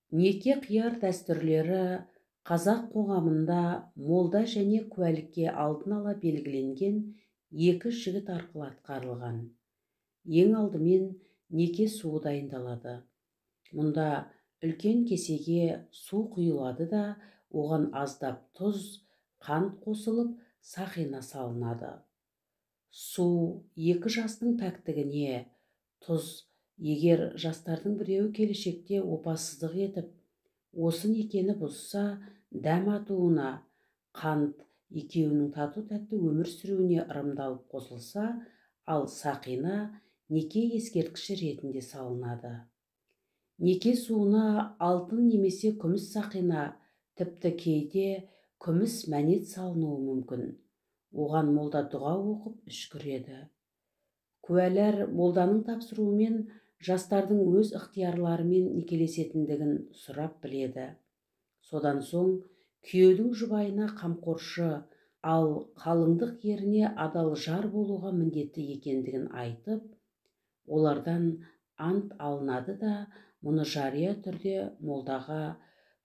Неке қияр дәстүрлері қазақ қоғамында молда және куәлікке алдын ала белгіленген екі жігіт арқылы атқарылған. Ең алдымен неке суы дайындалады. Мұнда үлкен кесеге су құйылады да, оған аздап тұз, қант қосылып, сақина салынады. Су екі жастың пәктігіне, тұз егер жастардың біреуі келешекте опасыздық етіп, осы некені бұзса, дәм атуына, қант екеуінің тату-тәтті өмір сүруіне ырымдалып қосылса, ал сақина неке ескерткіші ретінде салынады. Неке суына алтын немесе күміс сақина, тіпті кейде күміс мәнет салынуы мүмкін. Оған молда дұға оқып үшкіреді. Куәлар молданың тапсыруымен жастардың өз ықтиярларымен некелесетіндігін сұрап біледі. Содан соң күйеудің жұбайына қамқоршы, ал қалыңдық еріне адал жар болуға міндетті екендігін айтып, олардан ант алынады да, мұны жария түрде молдаға,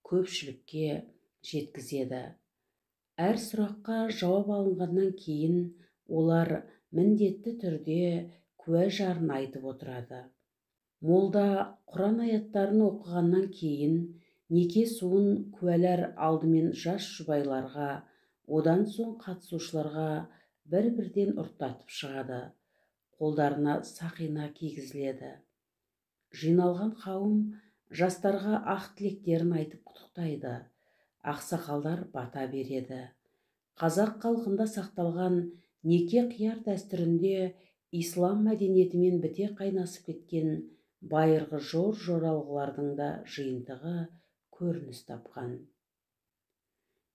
көпшілікке жеткізеді. Әр сұраққа жауап алынғаннан кейін олар міндетті түрде куә жарын айтып отырады. Молда Құран аяттарын оқығаннан кейін неке суын куәлар алдымен жас жұбайларға, одан соң қатысушыларға бір-бірден ұрттатып шығады. Қолдарына сақина кигізіледі. Жиналған қауым жастарға ақ тілектерін айтып құттықтайды. Ақсақалдар бата береді. Қазақ халқында сақталған неке қияр дәстүрінде ислам мәдениетімен біте қайнасып кеткен байырғы жор-жоралғылардың да жиынтығы көрініс тапқан.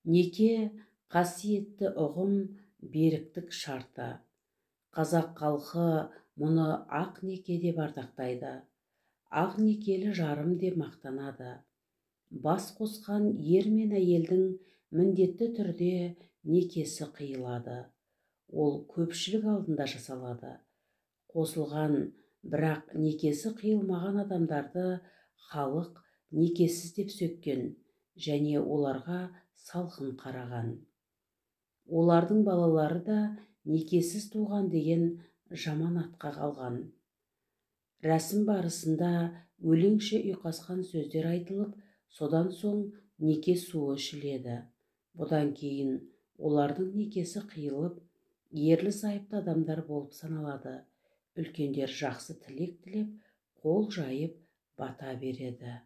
Неке қасиетті ұғым, беріктік шарты. Қазақ халқы мұны ақ неке деп ардақтайды. Ақ некелі жарым деп мақтанады. Бас қосқан ер мен әйелдің міндетті түрде некесі қиылады. Ол көпшілік алдында жасалады. Қосылған, бірақ некесі қиылмаған адамдарды халық некесіз деп сөккен және оларға салқын қараған. Олардың балалары да некесіз туған деген жаман атқа қалған. Рәсім барысында өлеңше ұйқасқан сөздер айтылып, содан соң неке суы ішіледі. Бұдан кейін олардың некесі қиылып, ерлі-зайыпты адамдар болып саналады. Үлкендер жақсы тілек тілеп, қол жайып бата береді.